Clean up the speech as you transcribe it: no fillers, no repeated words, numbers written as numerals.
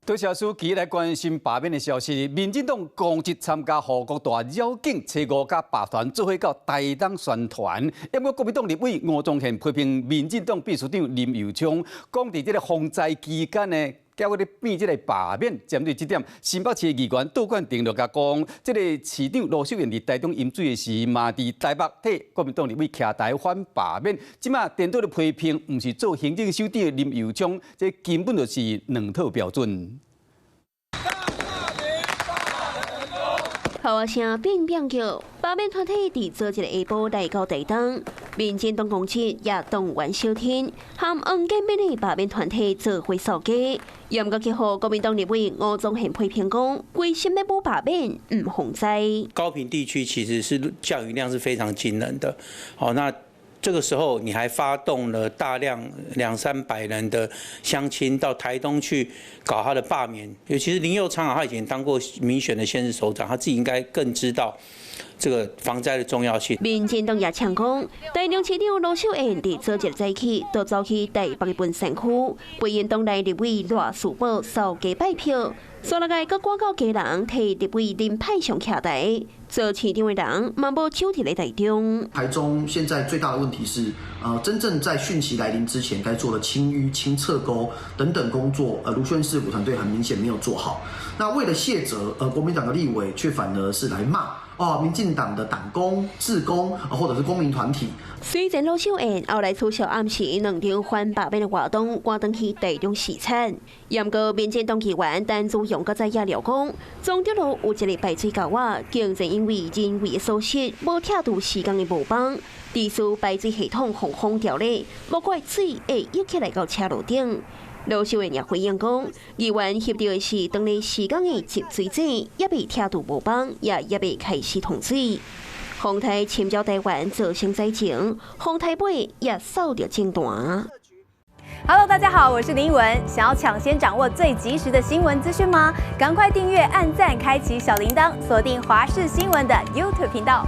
多謝書記來關心罷免的消息。民進黨攻擊參加護國大繞境，初五佮白團做伙到台東宣傳。不過國民黨立委吳宗憲批評民進黨秘書長林右昌，講佇這個防災期間呢，叫佮咧變這個罷免。針對這點，新北市議員杜冠廷就共講，這個市長盧秀燕佇台中飲水的時，嘛佇台北替國民黨立委徛台反罷免。這馬顛倒咧批評，毋是做行政首長的林右昌，這根本就是兩套標準。號聲變變叫，罷免團體佇昨日下晡來到台東，民進黨公職也動員小天，和黃建勉的罷免團體做伙掃街。嚴格結合國民黨立委吳宗憲批評講，規心欲舞罷免，毋防災。高屏地區其實是降雨量是非常驚人的，好，那這個時候你還發動了大量兩三百人的鄉親到台東去搞他的罷免，尤其是林右昌啊，他以前當過民選的縣市首長，他自己應該更知道這個防災的重要性。民進黨也嗆講，台中市長盧秀燕佇昨日早起就走去台北的文山區，陪𪜶黨內立委賴士葆掃街拜票，煞落來閣趕到基隆替立委林泮雄徛台，做市長的人嘛無守佇咧台中。台中現在最大的問題是，真正在汛期來臨之前該做的清淤、清側溝等等工作，盧秀燕市府團隊很明顯沒有做好。那為了卸責，國民黨的立委卻反而是來罵哦，民進黨的黨工、志工，或者是公民團體。雖然盧秀燕後來取消暗時兩場反罷免的活動，趕轉去台中視察。毋過民進黨議員陳朱雄閣再也料講，忠德路有一个排水溝仔，竟然因為人為的疏失，無拆除時間的無幫，致使排水系統予封掉咧，無怪水會溢起來到車路頂。盧秀燕也回應講，議員翕著的是當日時間的集水井，猶未拆除無幫，也猶未開始通水。風台侵擾台灣造成災情，風台尾也掃著政壇。 Hello，大家好，我是林奕文。想要搶先掌握最及時的新聞資訊嗎？趕快訂閱、按讚、開啟小鈴鐺，鎖定華視新聞的 YouTube 頻道。